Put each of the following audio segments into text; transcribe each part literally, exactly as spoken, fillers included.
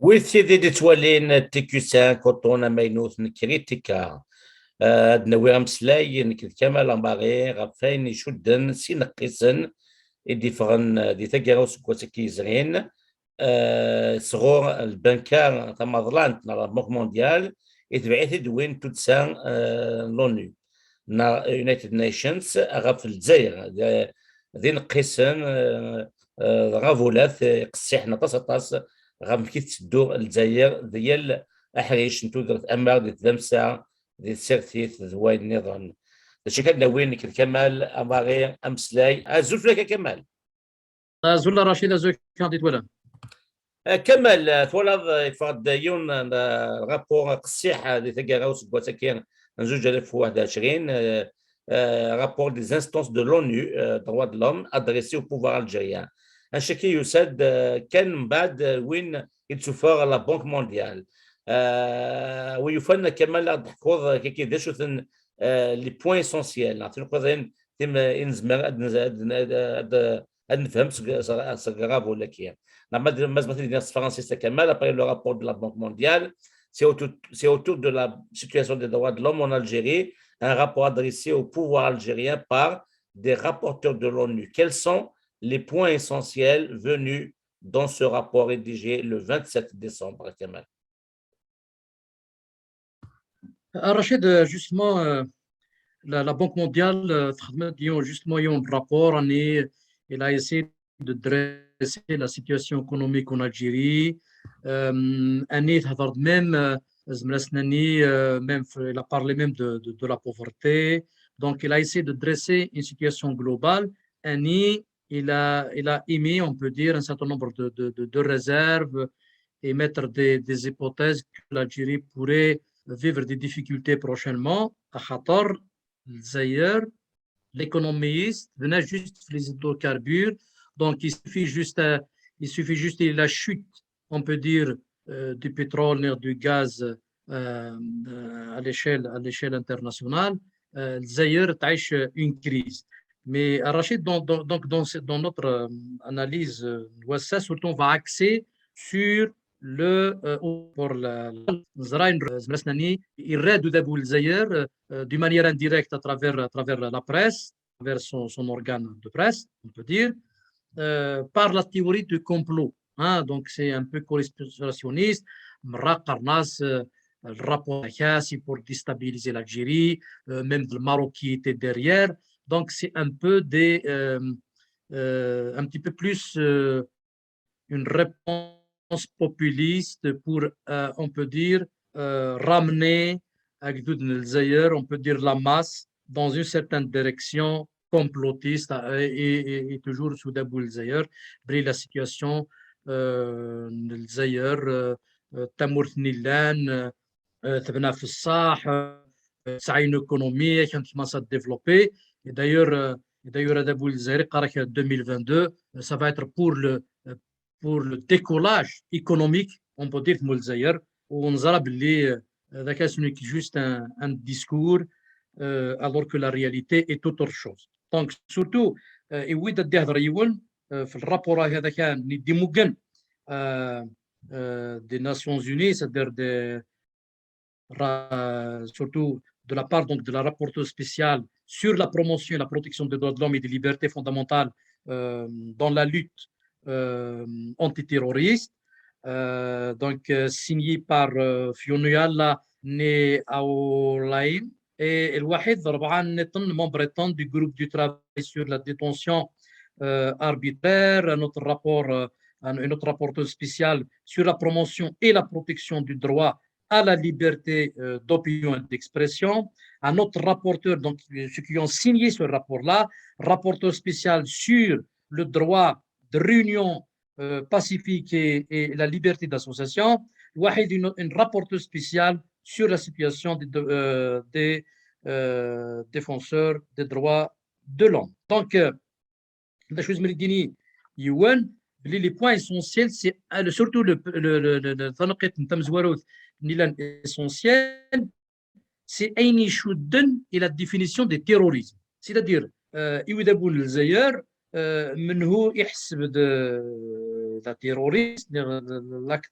Wid tid i d-ittwalin T Q cinq, uṭṭun amaynut n Kritika. Eh, ad d-nawi ameslay nekk d Kamal Amari ɣef wayen icudden s ineqqisen i d-iffɣen, eh, di taggara useggas-agi yezrin, eh, sɣur lbanka tamaḍlant neɣ la Banque Mondiale, itbeɛ-it-id win n tuddsa, eh, n l'ONU neɣ United Nations ɣef Lezzayer. D, d ineqqisen, eh, eh, d aɣabulat, eh, qessiḥen aṭas, aṭas ɣef amek i tetteddu Lezzayer di yal aḥric n tudert, ama di tdamsa, di tsertit, d wayen nniḍen. D acu kan, ad d-nawi nekk d Kamal Amari ameslay. Azul fell-ak a Kamal. Azul a Racid, azul kan di twala. Eh, Kamal, eh, twalaḍ, eh, yeffeɣ-d yiwen n, eh, rapport qessiḥ, eh, di taggara useggas-agi n zuǧ alaf u waḥed u ɛecrin, eh, eh, rapport des instances de l'ONU, eh, droits de l'homme adressé au pouvoir algérien. Anect-agi yusa-d, eh, kan mbeɛd, eh, win i d-tufeɣ la Banque Mondiale. Eh, wi yufan a Kamal ad d-teḥkuḍ, eh, kiki d acu-ten, eh, les points essentiels, neɣ tineqqiḍin tim-, i nezmer ad, ad, ad, ad, ad nefhem seg, seg, seg rabul-agi. Neɣ ma d-, ma zemreɣ ad d-iniɣ s tefransist a Kamal, après le rapport de la Banque mondiale, c'est autour, c'est autour de la situation des droits de l'homme en Algérie, un rapport adressé au pouvoir algérien par des rapporteurs de l'ONU. Quels sont les points essentiels venus dans ce rapport rédigé le vingt-sept décembre, Kamal? Euh, Rachid, euh, justement, euh, la, la Banque mondiale, euh, تخدمت اليوم justement un rapport, يعني, il a essayé de dresser la situation économique en Algérie. Euh, يعني تهضر même, euh, زمرسناني, euh, même, il a parlé même de, de, de la pauvreté. Donc, il a essayé de dresser une situation globale. يعني, il a, il a émis, on peut dire, un certain nombre de, de, de, de réserves et mettre des, des hypothèses que l'Algérie pourrait vivre des difficultés prochainement. خاطر الجزائر, l'économie, تبنى juste في les hydrocarbures. Donc, il suffit juste, euh, il suffit juste la chute, on peut dire, euh, du pétrole, du gaz, euh, euh, à l'échelle, à l'échelle internationale. Euh, الجزائر تعيش une crise. Mais, euh, Rachid, dans, dans, donc, dans, ce- dans notre, euh, analyse, euh, نوسع, surtout, on va axer sur le, euh, pour la, la, زرا ين-, زمرسناني, يراد ذابو الجزائر, euh, d'une manière indirecte à travers, à travers la presse, à travers son, son organe de presse, on peut dire, euh, par la théorie du complot. Hein, donc, c'est un peu conspirationniste. مرة قرناس, euh, le rapport Cassy pour déstabiliser l'Algérie, euh, même le Maroc qui était derrière. Donc, c'est un peu des, euh, euh, un petit peu plus, euh, une réponse populiste pour, euh, on peut dire, euh, ramener à Gdoud Zaïre, on peut dire la masse, dans une certaine direction complotiste, euh, et, et, et toujours sous Dabou Zaïre, bri la situation, euh, Zaïre, euh, euh, Tamour Nilan, euh, euh, تبنى في الصح, euh, c'est une économie qui commence à se développer. Et d'ailleurs, euh, et d'ailleurs, Dabou Zaïre, deux mille vingt-deux, euh, ça va être pour le, euh, pour le décollage économique, on peut dire, de Zaïre, où on a oublié, euh, c'est juste un, un discours, euh, alors que la réalité est tout autre chose. Donc, surtout, euh, et oui, euh, في le rapport هذا كان, euh, euh, des Nations Unies, c'est-à-dire des, ra-, surtout de la part donc de la rapporteuse spéciale sur la promotion et la protection des droits de l'homme et des libertés fondamentales, euh, dans la lutte, euh, antiterroriste, euh, donc, euh, signée par, euh, Fionnuala Ne Aolain et الواحد ربعة نيطن, membre étant du groupe du travail sur la détention, euh, arbitraire, un autre rapport, euh, un, une autre rapporteuse spéciale sur la promotion et la protection du droit à la liberté, euh, d'opinion et d'expression, un autre rapporteur, donc, euh, ceux qui ont signé ce rapport-là, rapporteur spécial sur le droit de réunion, euh, pacifique et, et la liberté d'association, واحد, une, une rapporteuse spéciale sur la situation des, de, euh, des, euh, défenseurs des droits de l'homme. Donc, euh, d acu i zemreɣ ad d-iniɣ, yiwen, les points essentiels, c'est, euh, le, surtout le, le, le, le, le, tanqit n tamezwarut n yellan essentiel, c'est ayen icudden i la définition de terrorisme. C'est-à-dire, euh, i wid abun Lezzayer, euh, menhu iḥseb d, d terroriste, l'acte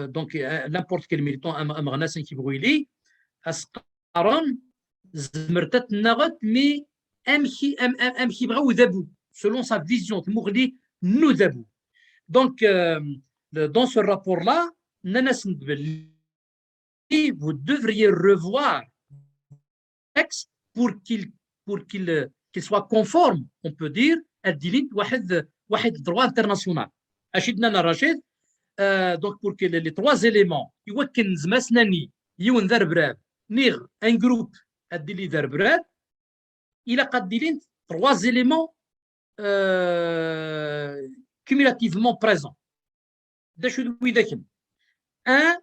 euh, donc euh, n'importe quel militant, am- ameɣnas amek yebɣu yili, as-qqaren, tzemreḍ ad tennaɣeḍ, mais amek i- am- am- amek yebɣa udabu, selon sa vision, tmuɣli n udabu. Donc euh, le- dans ce rapport-là, nnan-asen-d belli vous devriez revoir texte pour qu'il pour qu'il euh, qu'il soit conforme, on peut dire, ad d-ilint waḥed waḥed droit international. Acu i d-nnan Rachid, euh, donc pour que les, les trois éléments, i wakken nezmer ad s-nani yiwen d arebrar, niɣ un groupe ad d-ili d arebrar, ilaq ad d-ilint trois éléments euh, cumulativement présents. D acu d widak? Un,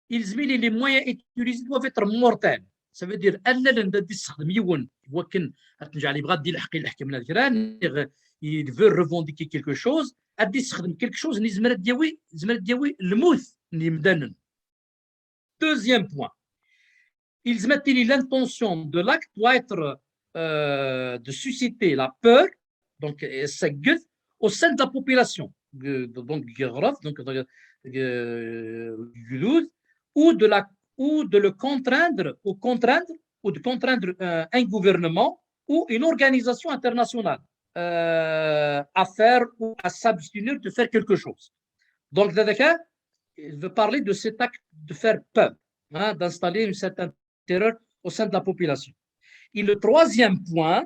ilzem-it les moyens utilisés doivent être mortels. Ça veut dire, allalen ad d-issexdem yiwen, wakken ad t-nǧeɛl yebɣa ad d-ilḥeq i leḥkem n kra, il veut revendiquer quelque chose, ad d-issexdem quelque chose, nezmer ad d-yawi, nezmer ad d-yawi lmut n yimdanen. Deuxième point, ilzem ad tili l'intention de l'acte doit être euh, de susciter la peur, donc euh, au sein de la population, donc donc, donc euh, ou de la ou de le contraindre, ou contraindre, ou de contraindre euh, un gouvernement ou une organisation internationale euh, à faire ou à s'abstenir de faire quelque chose. Donc, il veut parler de cet acte de faire peur, hein, d'installer une certaine terreur au sein de la population. Et le troisième point,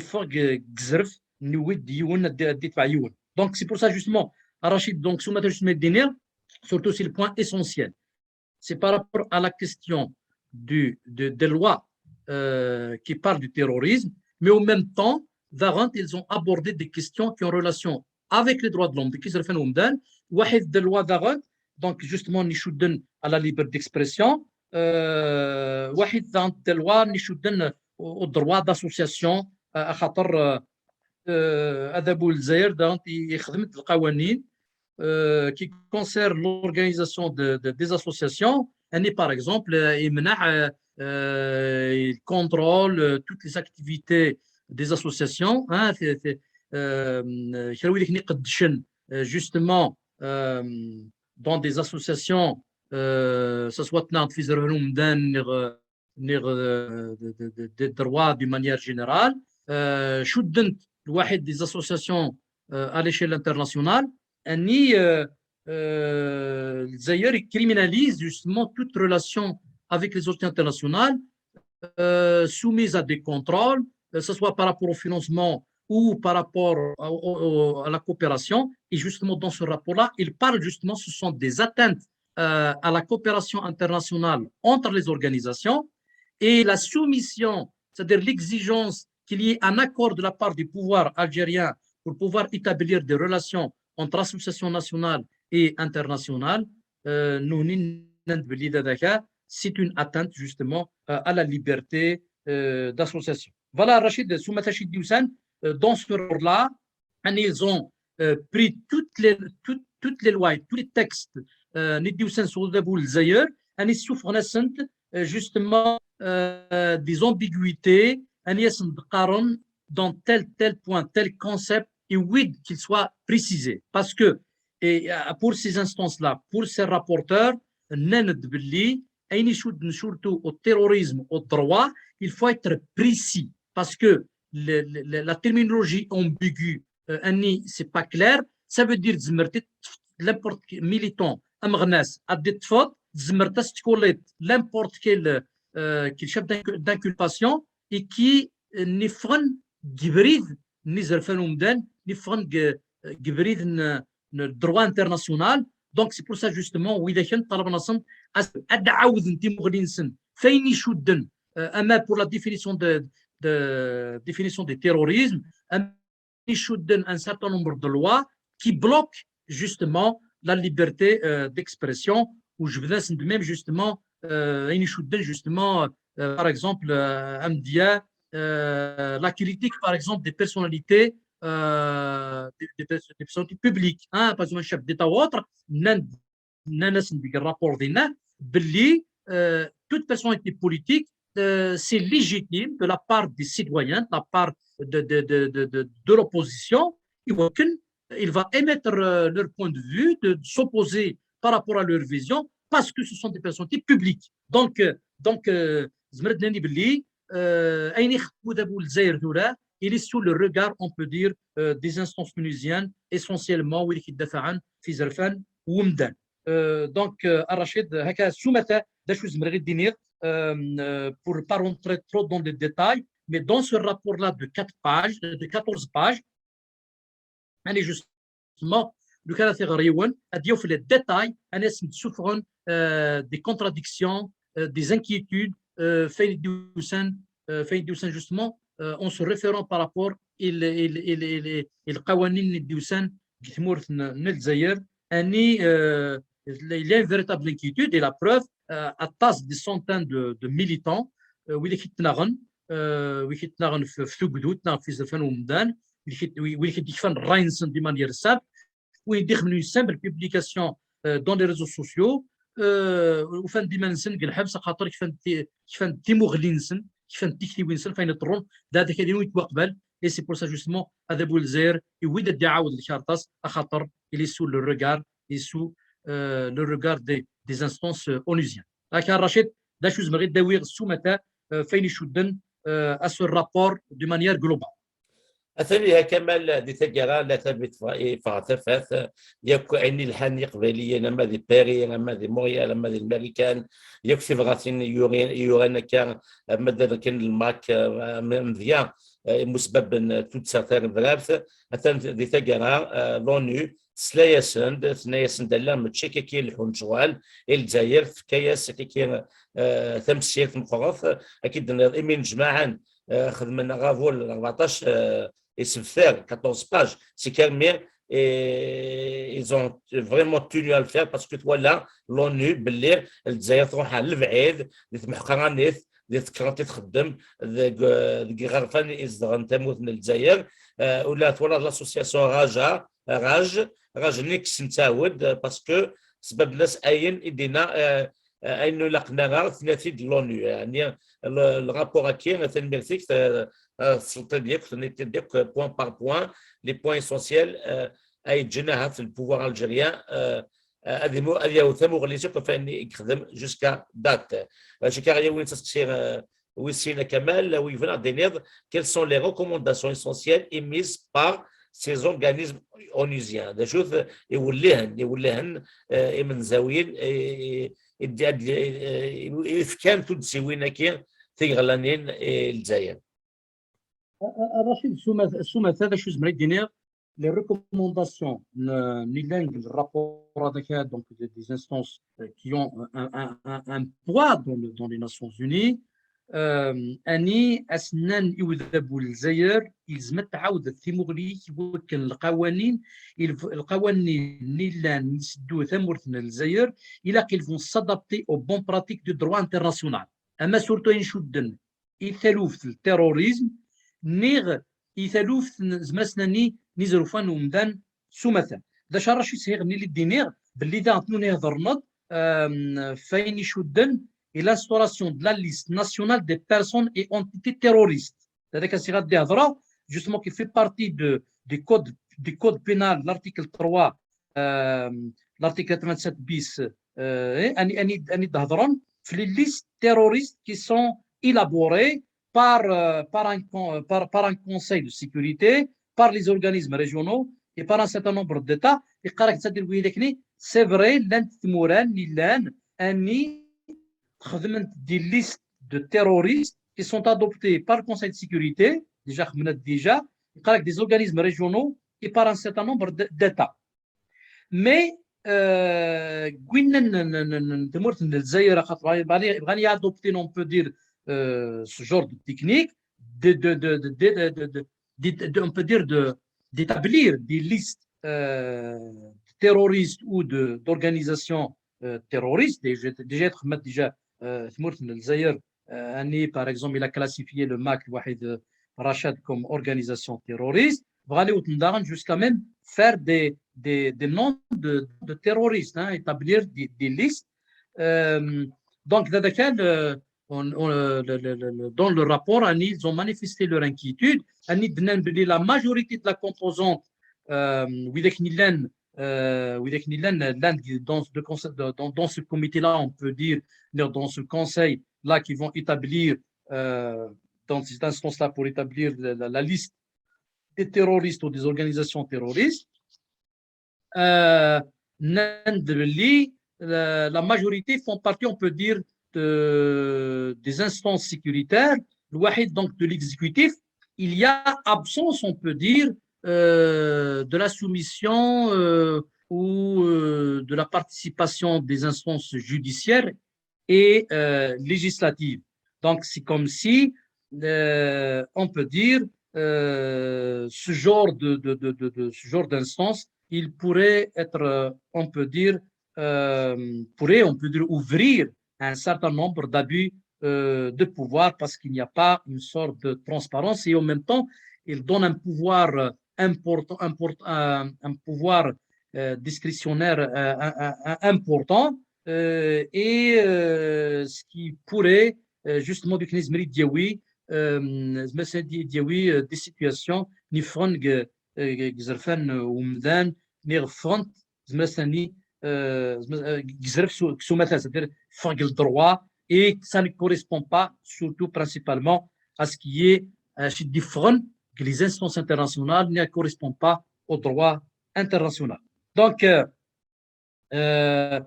yeffeɣ deg uzref n wid yiwen ad d-idfeɛ yiwen. Donc c'est pour ça justement, Rachid, donc s umata justement d-iniɣ, surtout c'est le point essentiel. C'est par rapport à la question du, de, des lois euh, qui parlent du terrorisme, mais en même temps, daɣen, ils ont abordé des questions qui ont relation avec les droits de l'homme, d kizerfan umdan, waḥid des lois daɣen, donc justement, icudden à la liberté d'expression, euh, waḥid daɣen des lois icudden au, au droit d'association, euh, axaṭer, euh, euh, adabu n Lezzayer daɣen ixdem-d lqawanin euh, qui concerne l'organisation de, de, des associations, ani par exemple, euh, imneɛ, euh, euh, il contrôle euh, toutes les activités des associations, hein, c'est, c'est, euh, kra wid i iqeddcen, euh, justement euh, dans des associations, euh, ça soit tnaɣ fi zerfan umdan, neɣ, neɣ, euh, de, de, de, des droits d'une manière générale, euh, cudden-d lwaḥid des associations euh, à l'échelle internationale, ani euh, euh, Lezzayer criminalise justement toute relation avec les autorités internationales, euh, soumise à des contrôles, que ce soit par rapport au financement ou par rapport à, au- au- à la coopération. Et justement, dans ce rapport-là, il parle justement, ce sont des atteintes euh, à la coopération internationale entre les organisations et la soumission, c'est-à-dire l'exigence qu'il y ait un accord de la part du pouvoir algérien pour pouvoir établir des relations entre associations nationales et internationales, euh, nous, c'est une atteinte justement euh, à la liberté euh, d'association. Voilà, Rachid, sous Matachi Dioussen, euh, dans ce rapport-là, ils ont euh, pris toutes les, toutes, toutes les lois, tous les textes, euh, Dioussen sur le Zaïre, ils souffrent justement euh, des ambiguïtés, dans tel, tel point, tel concept, et oui qu'il soit précisé. Parce que et pour ces instances-là, pour ces rapporteurs, surtout au terrorisme, au droit, il faut être précis parce que le, le, la terminologie ambiguë, euh, c'est pas clair, ça veut dire n'importe quel militant, amgnas, à des fautes, n'importe quel, euh, quel chef d'inculpation et qui euh, nifren gibrid nizerfan umdan, nifren gibrid le droit international. Donc, c'est pour ça, justement, oui, ad ɛawden timuɣli-nsen, fayen icudden, euh, ama pour la définition de, de définition de terrorisme, ama icudden un certain nombre de lois qui bloquent justement la liberté euh, d'expression, ou je veux même justement, euh, justement, euh, par exemple, euh, amdia, euh, la critique, par exemple, des personnalités, euh, des, des, des, personnalités publiques, hein, par exemple, un chef d'État ou autre, nnan-asen deg rapport dinna belli euh, toute personnalité politique, euh, c'est légitime de la part des citoyens, de la part de, de, de, de, de l'opposition, il va émettre euh, leur point de vue, de, de s'opposer par rapport à leur vision, parce que ce sont des personnalités publiques. Donc, euh, donc, euh, زمرت ناني بلي, euh, il est sous le regard, on peut dire, euh, des instances tunisiennes, essentiellement, ويلي كيدافعن في زرفان ومدان. Euh, donc, euh, Rachid, هكا سومتا, d acu zemreɣ ad d-iniɣ, euh, euh, pour pas rentrer trop dans les détails, mais dans ce rapport-là de quatre pages, de quatorze pages, يعني justement, le caractère réel, à dire les détails, يعني, euh, des contradictions, euh, des inquiétudes, euh, fayen d-yusan, euh, fayen d-yusan justement, euh, en se référant par rapport i lqawanin d-yusan deg tmurt n Lezzayer, ani, euh, il y a une véritable inquiétude et la preuve, euh, aṭas des centaines de, de militants, euh, wid i yettnaɣen, euh, wid i yettnaɣen f tugdut neɣ f izerfan n umdan, wid i d-yekfan ṛṛay-nsen di manière simple, wid i d-ixedmen une simple publication euh, dans les réseaux sociaux, euh, ufan-d iman-nsen deg lḥebs axaṭer kfan-d timuɣli-nsen, kfan-d tiktiwin-nsen, fayen iḍerrun d adak ad yettwaqbal. Et c'est pour ça justement ad abu Lezzayer iwwi-d ad d-iɛawed lkarṭas axaṭer il est sous le regard, il est sous euh, le regard des, des instances euh, onusiennes. Akka, Rachid, d acu zemreɣ ad d-awiɣ s umata, euh, fayen icudden euh, à ce rapport de manière globale. Atan iha Kamal di taggara, la tabit yeffeɣ tafat, yakk ayen ilhan Iqbayliyen, ama di Paris, ama di Montréal, ama di Lmarikan, yakk tibratin yuran akka, ama d aberkan n lmak, amedya, imusbaben tuddsa tarebrabt, atan di taggara, l'ONU, tesla-yasen-d, tenna-yasen-d ala mačči akka i leḥḥun lecɣal i Lezzayer, tefka-yas akka tamsirt meqqret, akka i d-tenniḍ, imi nejmaɛen xedmen aɣabul rbeɛṭac isebtar, quatorze pages, c'est qu'armi ils ont vraiment tenu à le faire parce que twala l'ONU belli Lezzayer truḥ ar lebɛid di tmeḥqranit, di tkerrant i txeddem deg iɣerfan i izedɣen tamurt n Lezzayer. Ula twalaḍ l'association Raja, Raj, Raj-nni kksen ttawed parce que sbabben-as ayen i d-yenna ayen ur ilaqen ara, tenna-t-id l'ONU. Yeɛni le rapport-agi, tanemmirt-ik, tesleḍ-t-id yakk, tenniḍ-t-id yakk point par point, les points essentiels ay yeǧǧan ahat le pouvoir algérien ad yaweḍ tamuɣli-s akk ɣef wayen i yexdem jusqu'à date. Acu akka ɣ-yawin asteqsi wis sin a Kamal, wi yebɣan ad d-tiniḍ, quelles sont les recommandations essentielles émises par ces organismes onusiens? D acu-t iwellihen, iwellihen imenzawiyen i fkan tuddsiwin-agi tigeɣlanin i Lezzayer? Rachid, s umata d acu zemreɣ ad d-iniɣ, les recommandations n yellan deg le rapport-agi, donc des instances qui ont un, un, un, un poids dans, le, dans les Nations Unies, euh, ani as-nnan i udabu n Lezzayer, ilzem ad tɛawdeḍ timuɣli-k i wakken lqawanin, ilf-, lqawanin-nni llan iseddu tamurt n Lezzayer, ilaq ilfun s'adapter aux bonnes pratiques du droit international. Ama surtout ayen icudden i taluft n terrorisme, niɣ i taluft n, zemreɣ ad s-nini, n izerfan n umdan s umata. D acu ara s-iniɣ, nili d-iniɣ belli daɣen tnuni hedren-d, euh, f ayen icudden i l'instauration de la liste nationale des personnes et entités terroristes. C'est-à-dire que c'est justement qui fait partie de, du code, du code pénal, l'article trois, euh, l'article quatre-vingt-sept bis, euh, ani, ani, ani d-hedren f les listes terroristes qui sont élaborées par, euh, par un con-, par, par un conseil de sécurité, par les organismes régionaux et par un certain nombre d'États. Iqarek, c'est-à-dire, oui, c'est vrai, llant tmura, llant, ani, xedment des listes de terroristes qui sont adoptées par le Conseil de sécurité, déjà, déjà, iqarek, des organismes régionaux et par un certain nombre de, d'États. Mais, euh, gwin n, n, n, n, n, tmurt n Lezzayer, axaṭer bɣan, bɣan i adopter, on peut dire, euh, ce genre de technique, de, de, de, de, de, de, de, de, de, on peut dire de, d'établir des listes, euh, terroristes ou de, d'organisations, euh, terroristes. Déjà, déjà, déjà, euh, tmurt n Lezzayer, euh, ani, par exemple, il a classifié le MAK, Wahid, euh, Rachad comme organisation terroriste. Bɣan i wten daɣen jusqu'à même faire des, des, des noms de, de terroristes, hein, établir des, des listes. Euh, donc, d adak, euh, on, on, euh, le, le, le, le, dans le rapport, ani, ils ont manifesté leur inquiétude. Ani d-nnan belli la majorité de la composante, euh, widak nni llan, euh, widak nni llan, llan dans, de conse-, de, dans, dans ce comité-là, on peut dire, dans ce conseil-là, qui vont établir, euh, dans cette instance-là pour établir la, la, la liste des terroristes ou des organisations terroristes. Euh, nnan-d belli, la, la majorité font partie, on peut dire, de, des instances sécuritaires. Lwaḥid, donc, de l'exécutif, il y a absence, on peut dire, euh, de la soumission, euh, ou, euh, de la participation des instances judiciaires et, euh, législatives. Donc, c'est comme si, euh, on peut dire, euh, ce genre de, de, de, de, de, ce genre d'instance, il pourrait être, euh, on peut dire, euh, pourrait, on peut dire, ouvrir un certain nombre d'abus, euh, de pouvoir parce qu'il n'y a pas une sorte de transparence et en même temps, il donne un pouvoir, euh, important, import-, un, un pouvoir, euh, discrétionnaire, euh, un, un, un important, euh, et, euh, ce qui pourrait, euh, justement, du kniz mri diawi, euh, zmasa di-, diawi, euh, des situations, ni frangue, euh, gzerfan, euh, umdan, ni refrant, zmasa ni, euh, zma-, euh, gzerf sou, sou mata, c'est-à-dire, frangue le droit, et ça ne correspond pas, surtout principalement, à ce qui est, euh, chez différents, que les instances internationales ne correspondent pas au droit international. Donc, euh, euh,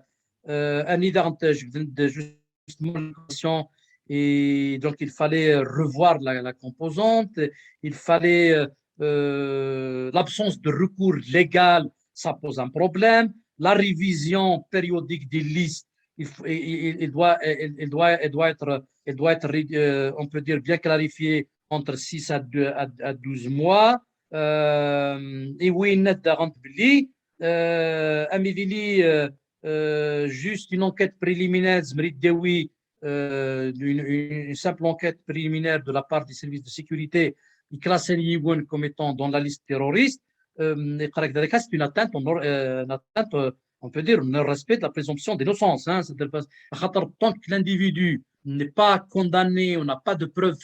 euh, ani daɣen, je viens de justement la question, et donc il fallait revoir la, la composante, il fallait, euh, euh, l'absence de recours légal, ça pose un problème. La révision périodique des listes, il, faut- il, il- il doit, elle, elle doit, elle doit être, elle doit être, euh, on peut dire, bien clarifiée entre six à deux, à, à douze mois. Euh, et oui, net de rente, euh, Amélie, euh, euh, juste une enquête préliminaire, zmrit de oui, euh, une, une simple enquête préliminaire de la part des services de sécurité, il classe un yiwen comme étant dans la liste terroriste. Euh, et c'est une atteinte, on, euh, une atteinte, euh, on peut dire, un respect de la présomption d'innocence, hein, c'est-à-dire, parce que tant que l'individu n'est pas condamné, on n'a pas de preuves,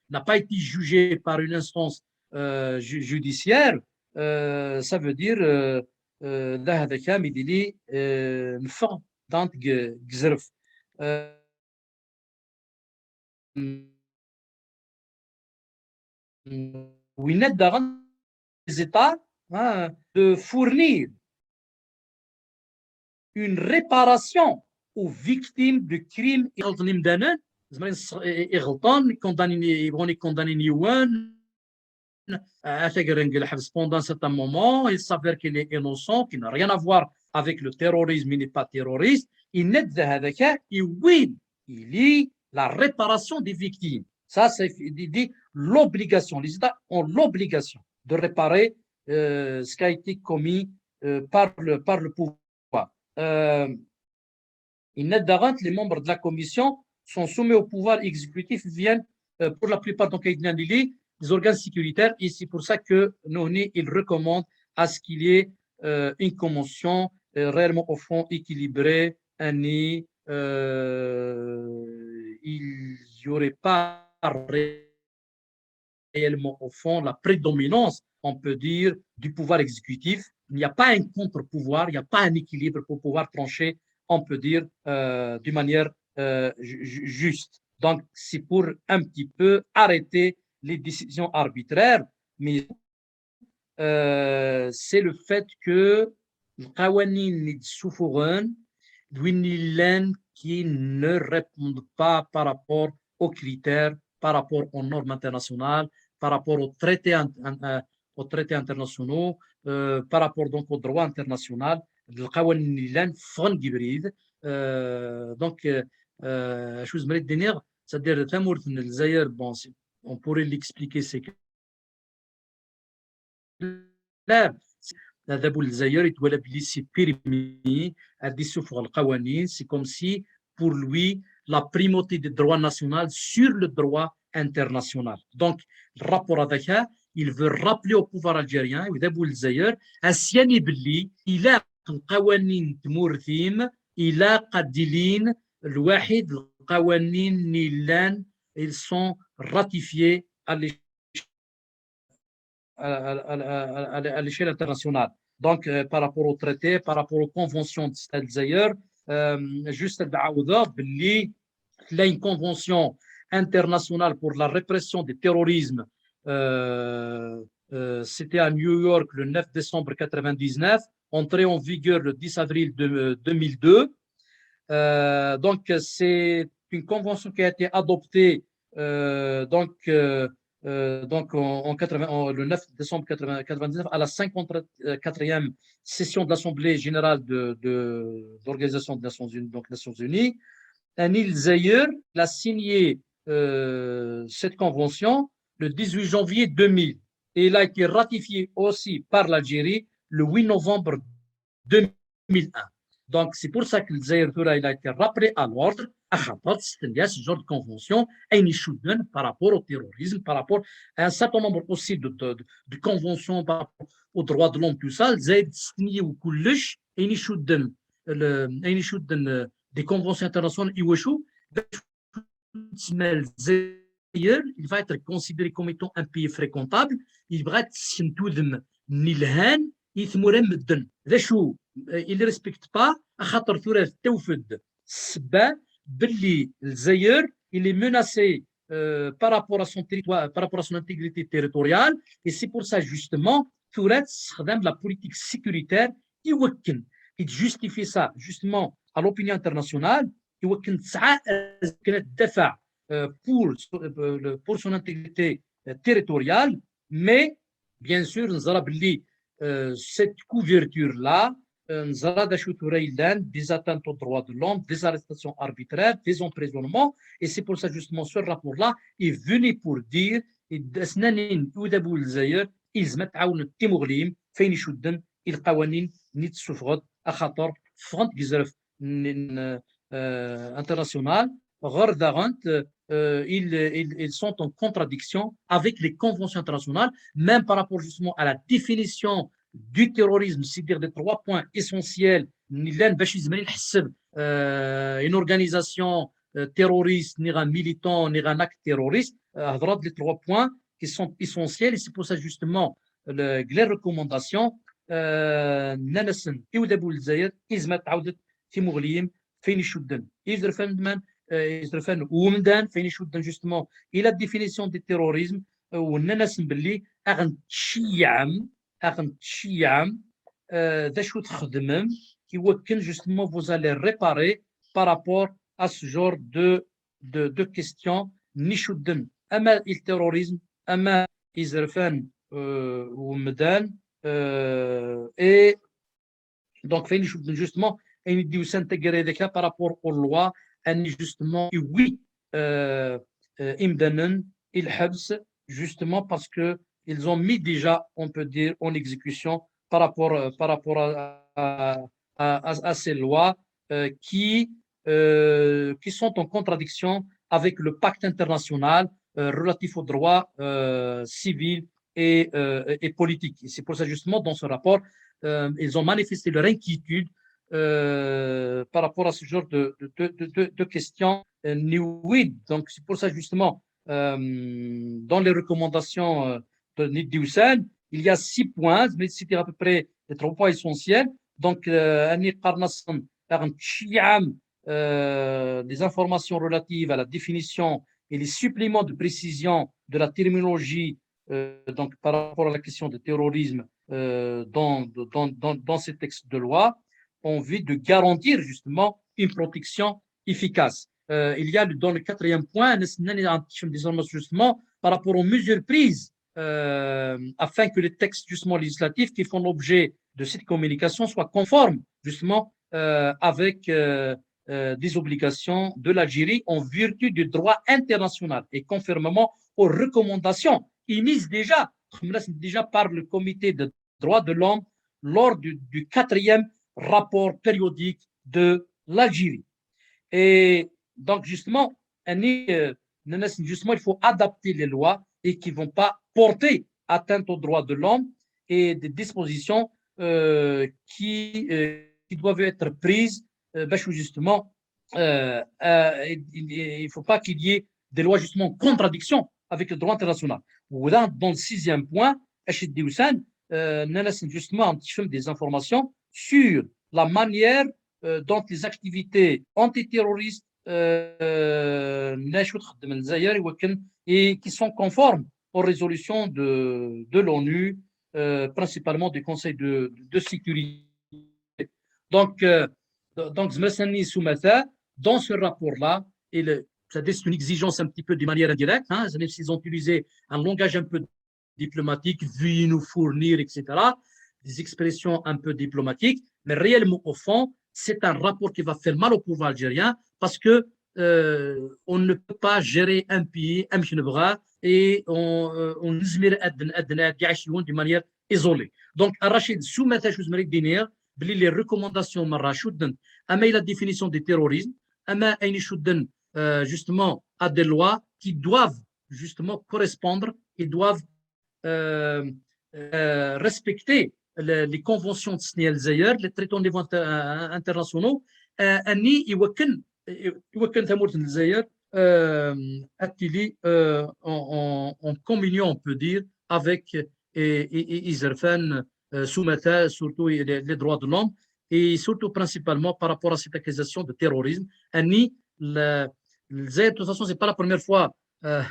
n'a pas été jugé par une instance, euh, ju-, judiciaire, euh, ça veut dire, euh, euh, d ahat akka mi d-ili, euh, neffeɣ dans g-, gzerf. Euh, winna daɣen les États, hein, de fournir une réparation aux victimes de crimes. Iɣelṭen imdanen, zemren s-, i-, iɣelṭen, condamnen, yebɣun ikondamnen yiwen, ata gren deg lḥebs pendant un certain moment, il s'avère qu'il est innocent, qu'il n'a rien à voir avec le terrorisme, il n'est pas terroriste, il n'est pas, il est la réparation des victimes. Ça, c'est dit, dit l'obligation. Les États ont l'obligation de réparer euh, ce qui a été commis euh, par, le, par le pouvoir. Euh, yenna-d daɣen, les membres de la commission sont soumis au pouvoir exécutif, viennent euh, pour la plupart, donc, les organes sécuritaires, et c'est pour ça que nous, il recommande à ce qu'il y ait euh, une convention euh, réellement au fond équilibrée, ani, euh, il n'y aurait pas réellement au fond la prédominance, on peut dire, du pouvoir exécutif. Il n'y a pas un contre-pouvoir, il n'y a pas un équilibre pour pouvoir trancher, on peut dire, euh, d'une manière euh, ju- ju- juste. Donc, c'est pour un petit peu arrêter les décisions arbitraires, mais euh, c'est le fait que lqawanin i d-ssufuɣen d win yellan qui ne répondent pas par rapport aux critères, par rapport aux normes internationales, par rapport aux traités, in- in- euh, aux traités internationaux, euh, par rapport donc au droit international, lqawanin yellan ffɣen deg ubrid. Euh, donc, euh, euh, acu zemreɣ ad d-iniɣ, c'est-à-dire tamurt n Lezzayer, bon, c'est- on pourrait l'expliquer, c'est que clair. Adabu n Lezzayer yettwala belli c'est permis ad d-issufeɣ lqawanin, c'est comme si pour lui la primauté du droit national sur le droit international. Donc, le rapport avec ça, il veut rappeler au pouvoir algérien, adabu n Lezzayer, ad s-yini belli ilaq lqawanin n tmurt-im, ilaq ad d-ilin lwaḥid lqawanin yellan, ils sont ratifiés à l'échelle à, à- à- à- à- à l'échelle internationale. Donc, euh, par rapport au traité, par rapport aux conventions de Lezzayer, euh, juste ad d-ɛawdeɣ belli il y a une convention internationale pour la répression du terrorisme. Euh, euh, c'était à New York le neuf décembre quatre-vingt-dix-neuf, entrée en vigueur le dix avril de, deux mille deux. Euh, donc, c'est une convention qui a été adoptée euh, donc, euh, euh, donc en, en quatre-vingts, en- le neuf décembre quatre-vingts quatre-vingt-dix-neuf, à la cinquante-quatrième session de l'Assemblée générale de, de, d'Organisation des Nations Unies, donc Nations Unies, Anil Zahir, il a signé euh, cette convention le dix-huit janvier deux mille et il a été ratifié aussi par l'Algérie le huit novembre deux mille un. Donc, c'est pour ça que Lezzayer tura, il a été rappelé à l'ordre, axaṭer testenni-as ce genre de convention, ayen icudden par rapport au terrorisme, par rapport à un certain nombre aussi de, de, de, de conventions par rapport aux droits de l'homme, tout ça, Lezzayer testenni kullec, ayen icudden, le, ayen icudden, euh, des conventions internationales, iwacu, tsemma Lezzayer, il va être considéré comme étant un pays fréquentable, yebɣa ad tessent udem n yelhan i tmura n medden. D acu, euh, il ne respecte pas, axaṭer tura tewwet-d ssebba belli Lezzayer, il est menacé euh, par rapport à son territoire, par rapport à son intégrité territoriale, et c'est pour ça justement tura tessexdam la politique sécuritaire i wakken, qui justifie ça justement à l'opinion internationale, i wakken tesɛa azekka ad tdafeɛ euh, pour, euh, le- pour son intégrité euh, territoriale, mais bien sûr, neẓra belli euh, cette couverture-là, euh, neẓra d acu tura yellan, des atteintes aux droits de l'homme, des arrestations arbitraires, des emprisonnements, et c'est pour ça justement ce rapport-là est venu pour dire, et d-, as-nini i udabu n Lezzayer, ilzem ad tɛawnem timuɣli-m, f ayen icudden i lqawanin-nni tessufɣeḍ, axaṭer ffɣent deg uzref n, n, euh, international, ɣer daɣen, euh, ils, ils, ils sont en contradiction avec les conventions internationales, même par rapport justement à la définition du terrorisme, c'est-à-dire des trois points essentiels, n llan bac izmer ad nḥesseb euh, une organisation euh, terroriste, ni un militant, ni un acte terroriste, euh, هضرات les trois points qui sont essentiels, et c'est pour ça justement le, les recommandations euh, nnan-asen i udabu n Lezzayer, izmer ad tɛawdeḍ timuɣli-m f ayen icudden izerfan n man, euh, izerfan n umdan, f ayen icudden justement i la définition du terrorisme, euh, u nnan-asen belli ad aɣ-tceyyɛem, ad aɣ-tceyyɛem, euh, d acu txedmem i wakken justement vous allez réparer par rapport à ce genre de, de, de questions n icudden ama i le terrorisme, ama izerfan euh, n umdan, euh, et donc, f ayen icudden justement, ayen i d-yusan taggara-agi par rapport aux lois, ani justement, oui, euh, euh, imdanen, ils habs, justement parce que ils ont mis déjà, on peut dire, en exécution par rapport, euh, par rapport à, à, à, à ces lois euh, qui, euh, qui sont en contradiction avec le pacte international euh, relatif aux droits euh, civils et, euh, et politiques. Et c'est pour ça, justement, dans ce rapport, euh, ils ont manifesté leur inquiétude euh, par rapport à ce genre de, de, de, de, de questions euh, newid. Donc, c'est pour ça, justement, euh, dans les recommandations euh, de Nid Hussein, il y a six points, mais c'était à peu près les trois points essentiels. Donc, euh, أني قرنصن أغن تشيعم, euh, des informations relatives à la définition et les suppléments de précision de la terminologie euh, donc par rapport à la question de terrorisme euh, dans, dans, dans, dans ces textes de loi, en vue de garantir justement une protection efficace. Euh, il y a le- dans le quatrième point, نستنى نعطيكم des informations justement par rapport aux mesures prises euh, afin que les textes justement législatifs qui font l'objet de cette communication soient conformes justement euh, avec euh, euh, des obligations de l'Algérie en vertu du droit international et conformément aux recommandations émises déjà, déjà par le Comité des droits de l'homme lors du, du quatrième rapport périodique de l'Algérie. Et donc, justement, أني, euh, justement, il faut adapter les lois et qui ne vont pas porter atteinte aux droits de l'homme et des dispositions euh, qui, euh, qui doivent être prises euh, باش justement euh, euh, il ne faut pas qu'il y ait des lois justement en contradiction avec le droit international. Ou dans, dans le sixième point, Achid Dioussen, euh, justement, un petit film des informations sur la manière euh, dont les activités antiterroristes euh, et qui sont conformes aux résolutions de, de l'ONU, euh, principalement du Conseil de, de sécurité. Donc, euh, donc, dans ce rapport-là, et le, c'est une exigence un petit peu de manière indirecte, hein, même s'ils ont utilisé un langage un peu diplomatique, veuillez nous fournir, et cetera. Des expressions un peu diplomatiques, mais réellement au fond, c'est un rapport qui va faire mal au pouvoir algérien parce que euh, on ne peut pas gérer un pays, un et on, euh, on d'une manière isolée. Donc, Rachid, sous ma tâche, je me dire, les recommandations, mais la définition du terrorisme, mais euh, justement à des lois qui doivent justement correspondre et doivent euh, euh, respecter les, les conventions de Sniel Zayer, les traités au niveau internationaux, euh, أني يوكل يوكل ثمورة الجزائر euh, أتلي euh, en, en, en communion, on peut dire, avec et, et, et Izerfan, euh, sous surtout les, les droits de l'homme et surtout principalement par rapport à cette accusation de terrorisme. أني, le, le, de toute façon, c'est pas la première fois euh,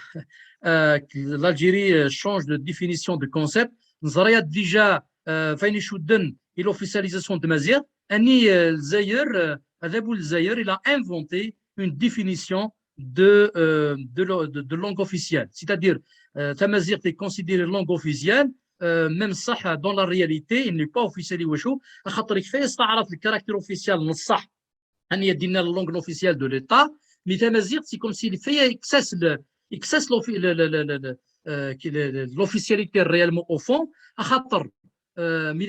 euh, que l'Algérie euh, change de définition de concept. نزريات déjà euh, فين يشدن et l'officialisation de Mazir. أني euh, Zayer, euh, Adabou Zayer, il a inventé une définition de, euh, de, de, de langue officielle. C'est-à-dire, euh, tamazirt est considérée langue officielle, euh, même ça, dans la réalité, il n'est pas officiel. خاطر كيفاش استعرض le caractère officiel نص صح أن يدينا la langue officielle de l'État, mais tamazirt, c'est comme s'il fait excès le, excès le, le, le, le, euh, l'officialité réellement au fond, خاطر, euh, mais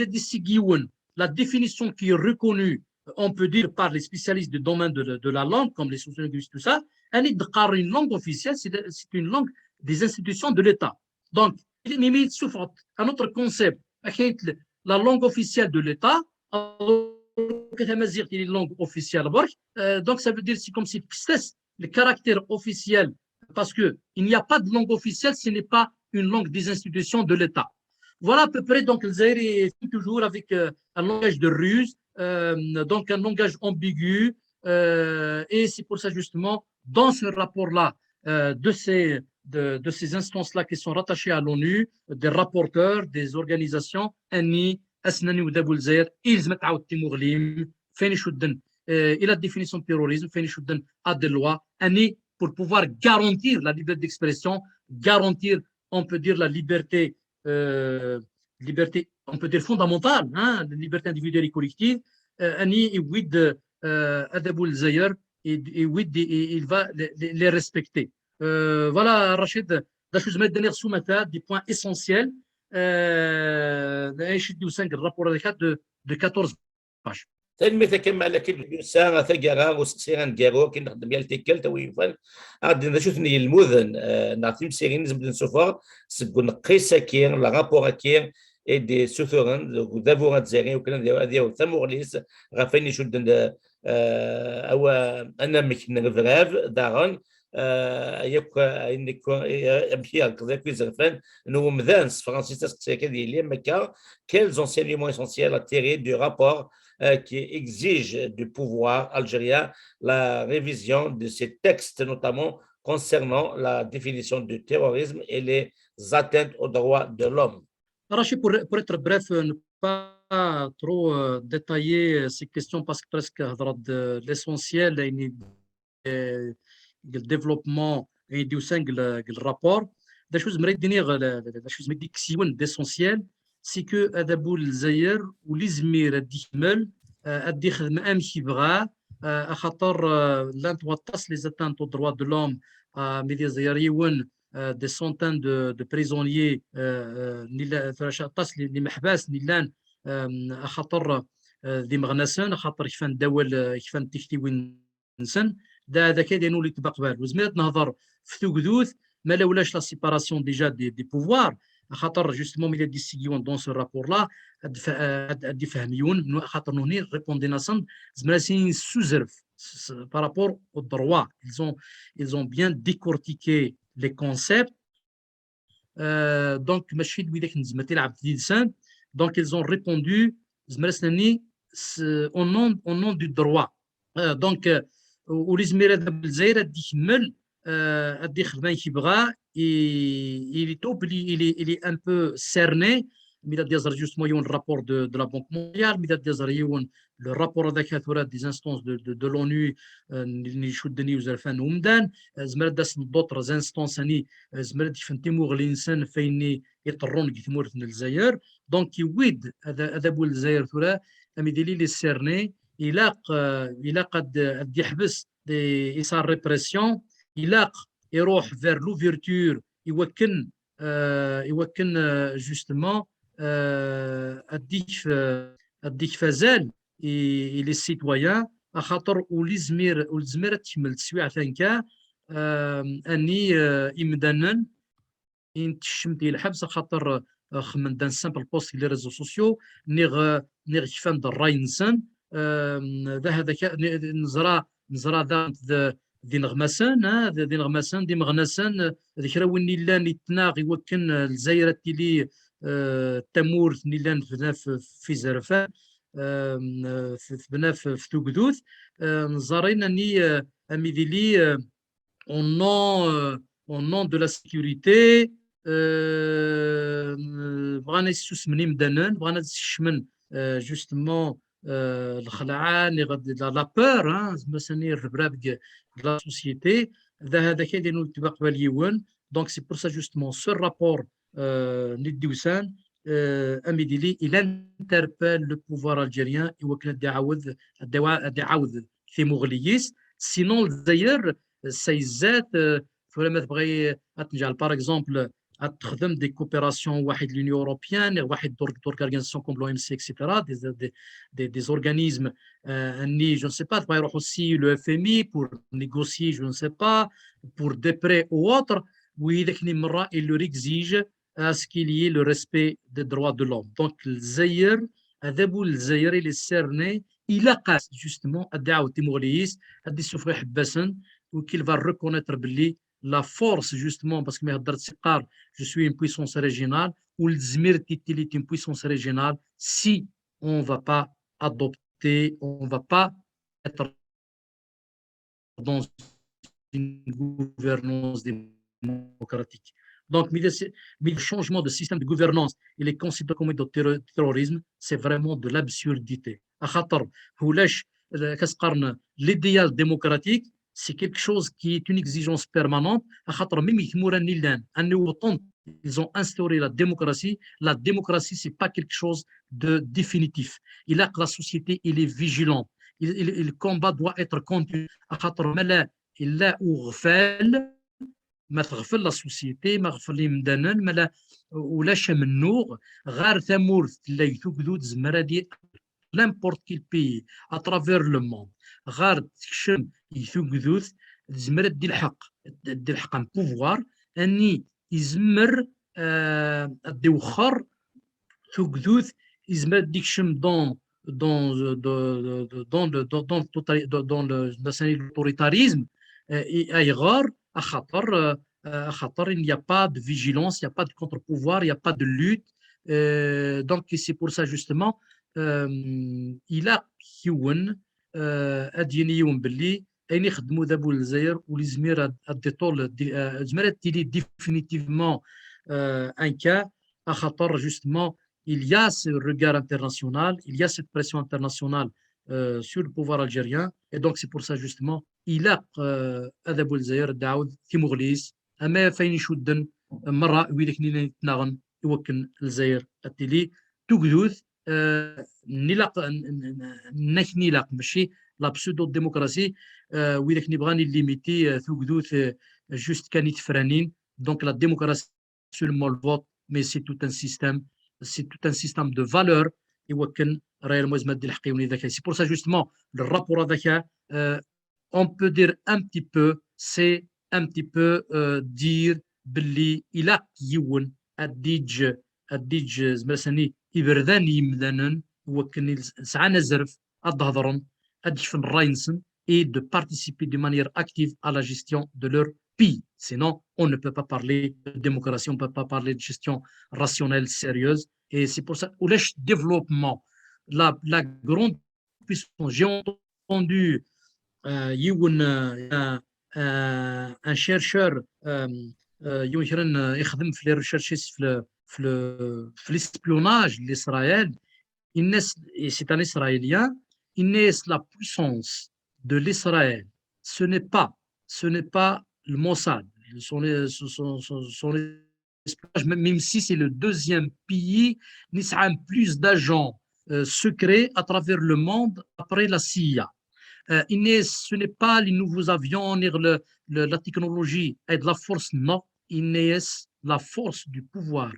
la définition qui est reconnue, on peut dire, par les spécialistes du domaine de, de la langue, comme les sociolinguistes, tout ça, une langue officielle, c'est une langue des institutions de l'État. Donc, il y a un autre concept, la langue officielle de l'État, une langue officielle. Euh, donc, ça veut dire c'est comme si le caractère officiel, parce qu'il n'y a pas de langue officielle, ce n'est pas une langue des institutions de l'État. Voilà à peu près, donc, le Zaïre est toujours avec euh, un langage de ruse, euh, donc un langage ambigu, euh, et c'est pour ça justement, dans ce rapport-là, euh, de ces, de, de ces instances-là qui sont rattachées à l'ONU, des rapporteurs, des organisations, أني أسناني ودابو الجزائر يلزم تعاود تيموغليم فين يشدن euh, et la définition de terrorisme, فين يشدن à des lois, أني pour pouvoir garantir la liberté d'expression, garantir, on peut dire, la liberté, euh, liberté, on peut dire fondamentale, hein, la liberté individuelle et collective, euh, أني يويد euh, Adabou Zayer, et, et oui, et, et il va les, les, les respecter. Euh, voilà, Rachid, d acu zemreɣ ad d-iniɣ s umata, des points essentiels. Euh, acu d-yusan deg le rapport de, de quatorze pages. Tanemmirt a Kamal, akken yusa taggara useqsi aneggaru akken nexdem yal tikkelt, a wi yufan ad d-inin d acu-ten yilmuden, eh, neɣ timsirin i nezmer ad d-nessufeɣ seg uneqqis-agi, le rapport-agi i d-ssuturen deg udabu azzayri, iwakken ad yawi tamuɣli-s ɣef wayen icudden, eh, awa-, anamek n rrebrab, daɣen, eh, yakk ayen akk, eh, amek i yerkeḍ yakk izerfan n umdan s tefransist, aseqsi-agi ad yili am akka: quels enseignements essentiels à tirer du rapport, euh, qui exige du pouvoir algérien la révision de ces textes, notamment concernant la définition du terrorisme et les atteintes aux droits de l'homme. Rachid, pour, pour être bref, euh, ne pas trop euh, détailler euh, ces questions parce que presque euh, l'essentiel est euh, le développement et du single le rapport. D acu zemreɣ ad d-iniɣ, d acu zemreɣ ad d-iniɣ d essentiel, c'est que adabu n Lezzayer ur yezmir ad ikemmel, euh, ad ixdem amek yebɣa, euh, axaṭer euh, llant waṭas les atteintes aux droits de l'homme, euh, mi d-yeẓẓar yiwen euh, des centaines de, de prisonniers, euh, euh, nila, tura aṭas n yimeḥbas nillan, euh, axaṭer euh, d imeɣnasen, axaṭer kfan-d awal, euh, kfan-d tiktiwin-nsen. Da, da kay d ayen ur yettbaqbal. Ur zmiret ad nehḍer f tugdut, ma la ulac la séparation déjà des, des pouvoirs, axaṭer justement mi la d-yessigi yiwen dans ce rapport-là, ad, ad, ad ifhem yiwen, axaṭer nuhni répondre-asen, zemreɣ ad as-iniɣ s uzref, par rapport aux droits. Ils ont, ils ont bien décortiqué les concepts. Euh, donc, mačči d widak nezmer ad nilɛeb did-sen. Donc, ils ont répondu, zemreɣ ad as-iniɣ, au nom, au nom du droit. Euh, donc, euh, ur yezmir adabu n Lezzayer ad ikemmel, euh, ad ixdem amek yebɣa, il est obligé, il est, il est un peu cerné, mi la d-yeẓra justement yiwen rapport de, de la Banque mondiale, mi la d-yeẓra yiwen le rapport-agi tura des instances de, de, de l'ONU, euh, n icudden i uzerfan n umdan, euh, zemren ad d-asen d'autres instances-nni, euh, zemren ad kfen timuɣli-nsen ɣef wayen-nni iḍerrun deg tmurt n Lezzayer. Donc, yewwi-d adabu n Lezzayer tura, ami d-ili les cerné, ilaq, euh, ilaq ad, ad d-yeḥbes et sa répression, ilaq iruḥ vers l'ouverture, iwakken euh, iwakken euh, justement euh, ad d-ikf euh, ad d-ikf azal i, i les citoyens, axaṭer ur yezmir ur yezmir ad tkemmel teswiɛt akka, euh, ani euh, imdanen i n-tekcem di lḥebs, axaṭer euh, xemmen-d un simple post di les réseaux sociaux, niɣ euh, niɣ kfan-d ṛṛay-nsen. Euh, d ahad akka, neẓra neẓra daɣen d ineɣmasen, d ineɣmasen, d imeɣnasen, d kra win illan ittnaɣ i wakken Lezzayer ad tili d tamurt n illan tebna f izerfan, tebna f tugdut. Neẓra ani ami d-ili au nom, au nom de la sécurité, bɣan ad ssusmen imdanen, bɣan ad skecmen justement lxelɛa, la peur, zemren ad iniɣ rrebrab de la société. D ahad akal inu yettwaqbal yiwen. Donc c'est pour ça justement ce rapport n d-yusan, ami d-ili, il interpelle le pouvoir algérien i wakken ad iɛawed ad iɛawed timuɣli-is. Sinon Lezzayer s ayzat, tura ma tebɣa ad tenǧeɛ par exemple ad texdem des coopérations waḥid l'Union européenne, waḥid d'organisations comme l'O M C, et cetera, des, des, des, des organismes, euh, je ne sais pas, aussi le F M I pour négocier, je ne sais pas, pour des prêts ou autres, oui, il leur exige à ce qu'il y ait le respect des droits de l'homme. Donc, Lezzayer, adabu n Lezzayer, il est cerné, ilaq-as justement ad iɛawed timuɣli-is, ad issufeɣ iḥebbasen, ou qu'il va reconnaître belli la force, justement, parce que je suis une puissance régionale, ou Lezzayer est une puissance régionale, si on ne va pas adopter, on ne va pas être dans une gouvernance démocratique. Donc, mais le changement de système de gouvernance et les considérés comme de terrorisme, c'est vraiment de l'absurdité. L'idéal démocratique, c'est quelque chose qui est une exigence permanente. Même ils ont instauré la démocratie. La démocratie, c'est pas quelque chose de définitif. Il a que la société, il est vigilant. il, il, il combat doit être continu. Axaṭer ma la illa uɣfal, ma teɣfel la société, ma ɣfel imdanen, ma la ulac amennuɣ, ɣer tamurt tella tugdut, zemmer ad n'importe quel pays à travers le monde, ɣer tekcem tugdut, tezmer ad d-ilḥeq, ad d-ilḥeq un pouvoir, ani izmer, euh, ad d-iwexxer tugdut, izmer ad d-ikcem dans, dans, dans, dans le, dans, dans le totali-, dans, dans le, dans l'autoritarisme, euh, et ayɣer, axaṭer, euh, euh, axaṭer, il n'y a pas de vigilance, il n'y a pas de contre-pouvoir, il n'y a pas de lutte. Euh, donc, c'est pour ça, justement, euh, ilaq yiwen, euh, ad d-yini yiwen belli ayen ixeddem udabu n Lezzayer ur yezmir ad, ad d-iṭul, di-, euh, tezmer ad tili définitivement, euh, un cas, axaṭer, justement, il y a ce regard international, il y a cette pression internationale, euh, sur le pouvoir algérien. Et donc, c'est pour ça, justement, ilaq, euh, adabu n Lezzayer ad d-iɛawed timuɣli-s, ama ɣef ayen icudden merra wid akken i yettnaɣen i wakken Lezzayer ad tili tugdut, euh, n ilaq, n, n, n, n akken ilaq, mačči la pseudo-démocratie, euh, wid akken ibɣan illimiti, euh, tugdut, euh, juste kan i tefranin. Donc la démocratie, seulement le vote, mais c'est tout un système, c'est tout un système de valeurs i wakken réellement izmer ad d-ilḥeq yiwen i d-akay. C'est pour ça, justement, le rapport-a d-akay, euh, on peut dire un petit peu, c'est un petit peu, euh, dire belli ilaq yiwen ad d-iǧǧ, ad d-iǧǧ, zemmer ad s-nini, iberdan i yimdanen i wakken i sɛan azref ad d-hedren, ad d-kfen ṛṛay-nsen, et de participer de manière active à la gestion de leur pays. Sinon, on ne peut pas parler de démocratie, on ne peut pas parler de gestion rationnelle, sérieuse. Et c'est pour ça, ulac développement, la, la grande puissance. J'ai entendu, euh, yiwen, euh, euh, un chercheur, euh, euh, yiwen kra n, euh, ixdem fi les recherches fi le, fi le, fi l'espionnage d'Israël, et c'est un Israélien, il est la puissance de l'Israël. Ce n'est pas, ce n'est pas le Mossad. Son, son, son, son, même si c'est le deuxième pays, il a plus d'agents, euh, secrets à travers le monde après la C I A. Euh, ce n'est pas les nouveaux avions, ni le, le, la technologie et de la force, non. Il est la force du pouvoir,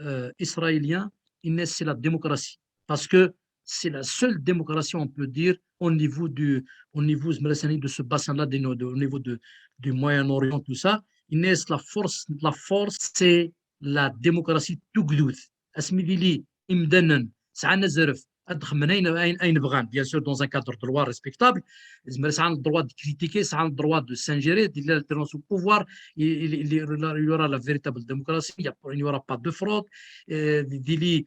euh, israélien, il est la démocratie. Parce que c'est la seule démocratie, on peut dire, au niveau du, au niveau, de ce bassin-là, de, de, au niveau de, du Moyen-Orient, tout ça. Il est la force, la force, c'est la démocratie tugdut. Asmi d-ili imdanen sɛan azref ad xedmen ayen, ayen, ayen bɣan, bien sûr, dans un cadre de loi respectable. Ils auront le droit de critiquer, ils auront le droit de s'ingérer, de l'alternance au pouvoir, il, il, il y aura la véritable démocratie, il n'y aura pas de fraude, euh, de, de,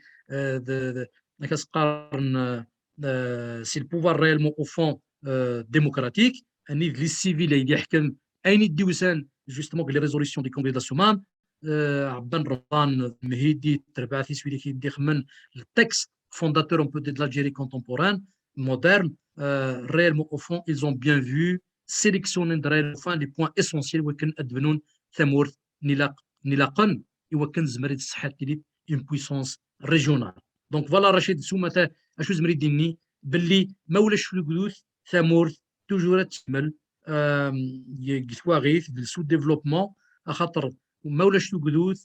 de, euh, c'est le pouvoir réellement au fond, euh, démocratique. Les civils, justement, les résolutions du Congrès de la Soummam, euh, Abdel Rahman Mehdi, le texte fondateur, on peut dire, de l'Algérie contemporaine, moderne, euh, réellement au fond, ils ont bien vu, sélectionné réellement au fond les points essentiels, وكان أدبنون ثمورث نلاق نلاقن، وكان زمرت صحة une puissance régionale. Donc voilà, Rachid Soumata, acu zemri dini, belli ma ulac tugdut, tamurt, toujours ad tkemmel, euh, deg twaɣit, deg sous-développement, axaṭer ma ulac tugdut,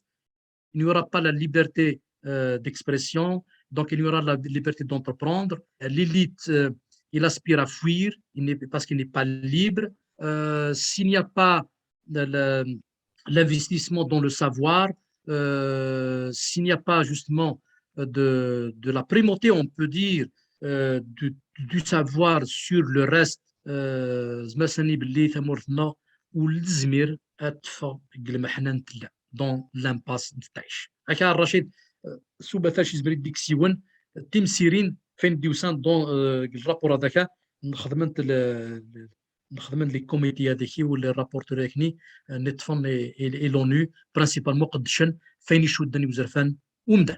il n'y aura pas la liberté, euh, d'expression, donc il n'y aura la liberté d'entreprendre. L'élite, euh, il aspire à fuir, il n'est, parce qu'il n'est pas libre. Euh, s'il n'y a pas le, le, l'investissement dans le savoir, euh, s'il n'y a pas justement, euh, de, de la primauté, on peut dire, euh, du, du savoir sur le reste, euh, zemreɣ ad nini belli tamurt-nneɣ ur tezmir ad teffeɣ deg lmeḥna n tella, dans l'impasse n tɛic. Akka, Rachid, euh, Soumata, acu zemreɣ ad d-kkseɣ yiwen, timsirin, fin d-yusan, dans, euh, le rapport-a d-akka, nxedmen le, le, nxedmen les comités avec ou les rapporteurs avec ni, euh, neṭṭfen et, et, et l'ONU, principalement, qeddcen f ayen icudden i uzerfan umdan.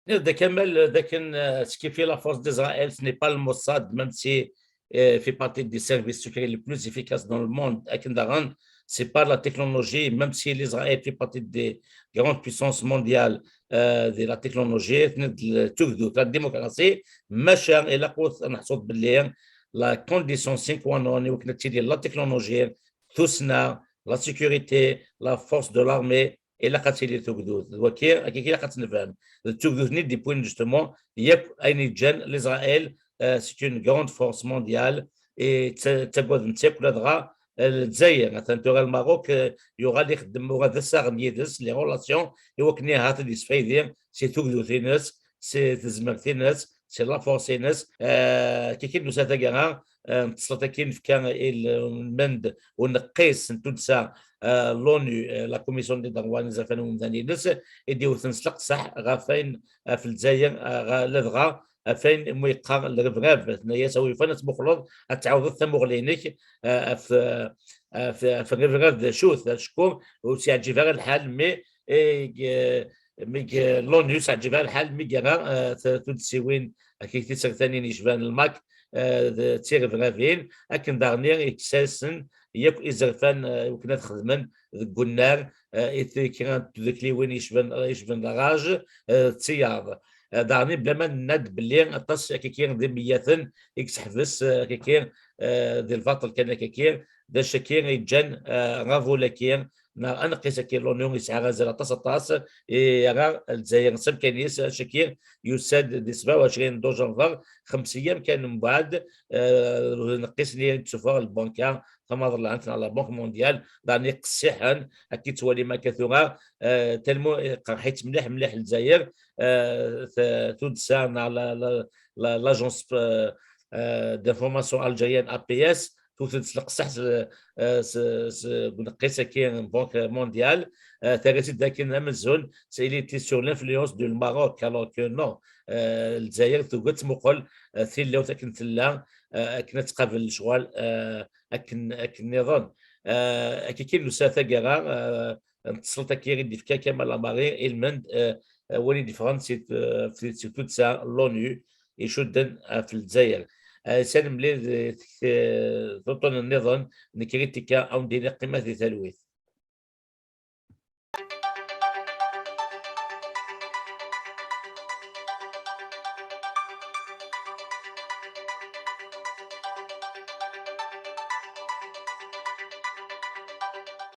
Nniɣ-d a Kamal, d akken, euh, ce qui fait la force d'Israël, ce n'est pas le Mossad, même si, euh, fait partie des services secrets les plus efficaces dans le monde, akken daɣen, c'est pas la technologie, même si l'Israël fait partie des grandes puissances mondiales euh, de la technologie, d tugdut, la démocratie, maca ilaq ad neḥṣu belli la condition sine qua non i wakken ad tili la technologie, tussna, la sécurité, la force de l'armée, ilaq ad tili tugdut. D waki, akka ilaq ad tt-nefhem. D tugdut-nni d-yewwin justement yakk ayen yeǧǧan l'Israël, euh, c'est une grande force mondiale, et ttaggaden-tt yakk, ladɣa Lezzayer, atan tura Lmerruk, eh, yuɣal ixeddem, uɣal d assaɣen yid-s, les relations, i wakken ahat ad yesfaydi si tugdut-ines, si tezmert-ines, si la force-ines. Eh, kiki d-nusa taggara, eh, n tesleḍt-agi nefka i lmend uneqqis n tuddsa, eh, l'ONU, eh, la Commission des droits n izerfan n umdan-ines, i d-iwten s leqseḥ ɣef wayen, ɣef Lezzayer, eh, ɣ-, ladɣa ɣef wayen umi yeqqar lrebrab, tenna-yas: "A wi yufan ad tmuqleḍ, ad tɛawdeḍ tamuɣli-inek, eh, ɣef, eh, ɣef, ɣef lrebrab d acu-t, acku ur s-yeɛǧib ara lḥal mi, eh, g-, mi g-, l'ONU ur s-yeɛǧib ara lḥal mi yerra, eh, t-, tuddsiwin, akkit tisertanin yecban lmak, eh, d tirebrabin, akken daɣen i yekkes-asen yakk izerfan, eh, i wakken ad xedmen deg unnar, eh, i t-, kra n tdukliwin yecban, yecban la rage, eh, d tiyaḍ. Eh, daɣen, bla ma nenna-d belli aṭas akkaki d imeyyaten i yesseḥbes, eh, akkaki, eh, di lbaṭel kan akkaki, d acu-agi i yeǧǧan, eh, ravul-agi, neɣ aneqqis-agi, l'ONU yesɛa azal aṭas, aṭas, i yerra Lezzayer s amkan-is, acu-agi yusa-d di sebɛa u ɛecrin dujanvar, xems ayyam kan mbeɛd, eh, uneqqis-nni i d-tessufeɣ lbanka tamaḍlant neɣ la Banque Mondiale, daɣen iqessiḥen, akka i ttwalim akka tura, eh, tellement iqerḥ-itt mliḥ, mliḥ Lezzayer, eh, t-, tuddsa neɣ la, la, la, l'agence, eh, eh, d'information algérienne, A P S, tewwet-d s leqseḥ s, eh, s, s, deg uneqqis-agi n Banque Mondiale, eh, terra-tt-id akken amzun, c'est, il était sous l'influence du Maroc, alors que non, eh, Lezzayer tugi ad tmuqel, eh, tilawt akken tella, eh, akken ad tqabel lecɣal, eh, akken, akken nniḍen. Eh, akkaki nusa taggara, eh, n tesleḍt-agi i d-yefka Kamal Amari i lmend, eh, eh, win i d-yeffɣen si t-, eh, si, si tuddsa l'ONU icudden, eh, ɣef Lezzayer. Eh, s anemlil, eh, tuṭṭun nniḍen n kritika, a wen-d-iniɣ qqimet di talwit.